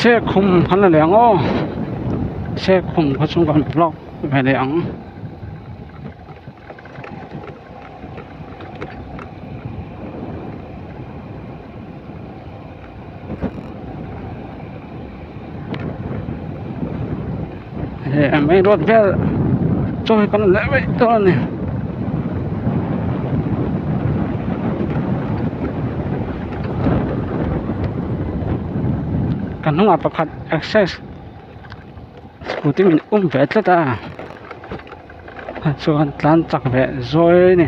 Sekhum kan la leh ang aw Sekhum kha chu kan vlog ve leh ang. Hei main road vel chaw hi kan leh mai dawn a ni. Ka hnungah pakhat access scooty min um ve tlat a chuan tlan chak ve zawi a ni.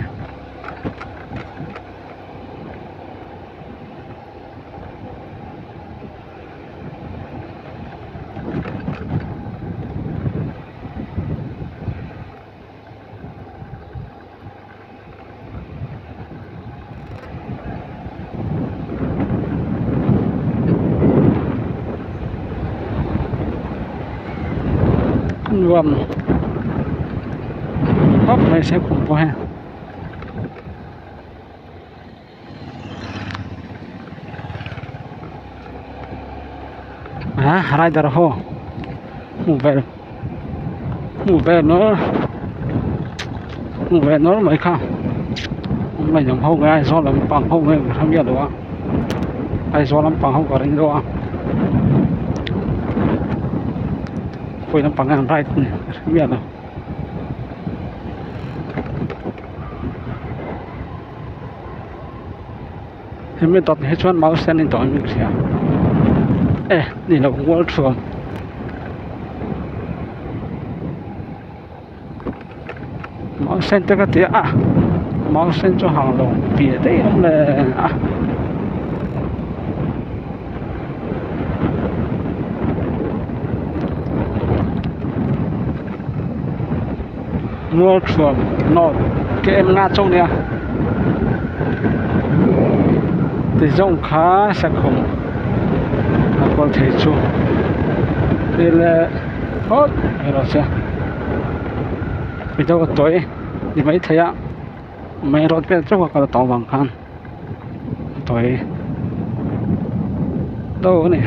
Nuam khawp mai se kum pawh hi. Ah rider ho hmuh vel hmuh vel nawr hmuh vel nawr mai kha mai lam ho nge Aizawl lampang ho nge ka hre miah lo a Aizawl lampang ho ka ring deuh a khawi lampang nge an ride ni ka hre miah lo. Hemi dawt hi chuan mouse hian in tawh in ka hria e ni lo mual thuam mouse te ka ti a mouse chu hang lo piah daih awm le a. Mualthuam North KM nga chauh nia ti zawng kha sakhum a kawl thei chu ti leh phawt mai rawh se mizo tawi ni maithei a main road vel chauh a kal tawh avang khan a tawi deuh a ni.